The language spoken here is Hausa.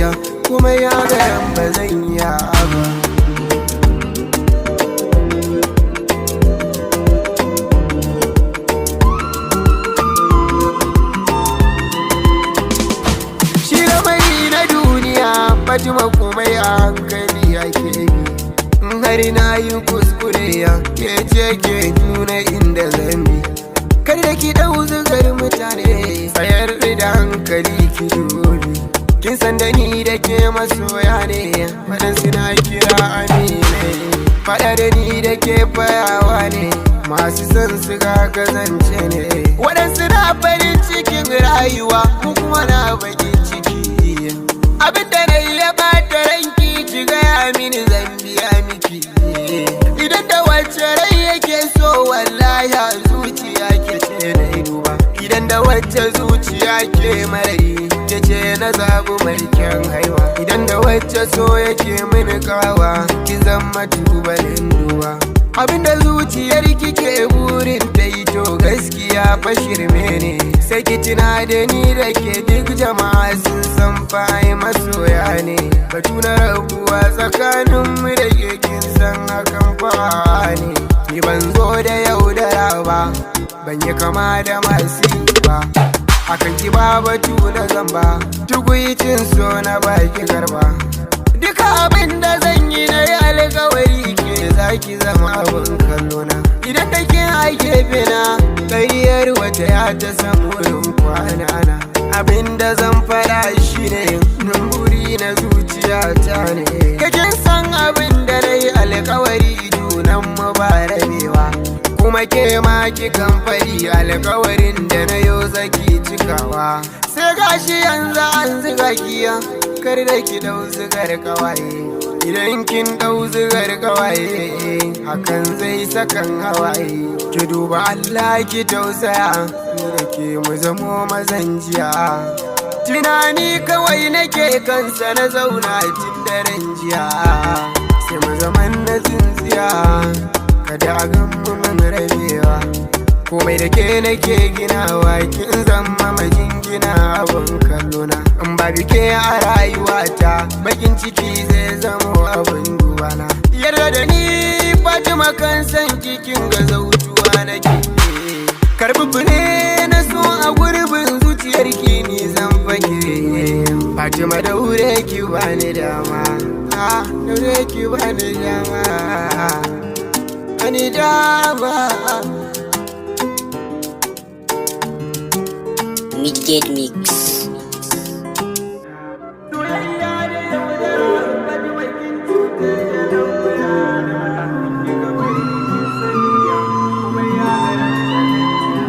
yi, kuma ya gayan ba zan yi ba. Shi lamari na duniya, Fatima, komai a hankali ake bi. In har na yi kuskure, ya ke ce ke nuna inda zan bi. Kar da ki dau zugar mutane, tsayar da hankali ki dubi. Kin san da ni da ke masoya ne, waɗansu na kira amine. Faɗa da ni da ke fayawa ne, masu son su ga kazance ne. Waɗansu na farin cikin rayuwa, mu kuma na bakin ciki. Abin da na yi ya ɓata ranki, ki gaya mini, zan biya miki. Idan da wacce rai yake so, wallahi a zuciya ke ce na duba. Idan da wacce zuciya ke marari, ke ce na zabu mai kyan haiwa. Idan da wacce so yake mini kawa, ki zama tubalin duwa. Abinda zuciyar kike burin ta yi, to gaskiya fa shirme ne. Sai ki tuna da ni da ke, duk jama'a sun san fa ai masoya ne. Batu na rabuwa tsakanin mu da ke, kin san hakan fa ne. Ni ban zo da yaudara ba, ban yi kama da masu yi ba. Akan ki ba batu na zamba, tukuicin so na baki garba. Duka abin da zan yi, na yi alkawari ke zaki zama abin kallona. Idan da ke a gefe na, ƙaryar wata ya ta san wurin kwana na. Abin da zan faɗa shine buri na zuciyata ne. Kakin san abin da na yi alkawari, junan mu ba rabewa. Kuma ke ma kikan faɗi, alkawarin da na yo zaki cikawa. Sai gashi yanzu an ziga kiya, kar da ki dau zigar kawaye. Idan kin dau zigar kawaye, hakan zai sakan hawaye. Ki duba Allah, ki tausaya, ni da ke mu zamo mazan jiya. Tunani kawai nake kansa, na zauna tun daren jiya. Sai mu zaman na tsintsiya, kada a gan mu mun rabewa. Komai da ke nake ginawa, kin zama majingina, abin kallona. In ba ke a rayuwata, bakin ciki zai zamo abin dubana. Yarda da ni, Fatima, kan san kikin ga zautuwa nake. Karbi fure na so a gurbin zuciyarki ni zan fake. Fatima, daure ki bani dama. Ah, daure ki bani dama. Bani dama. Midgate Mix.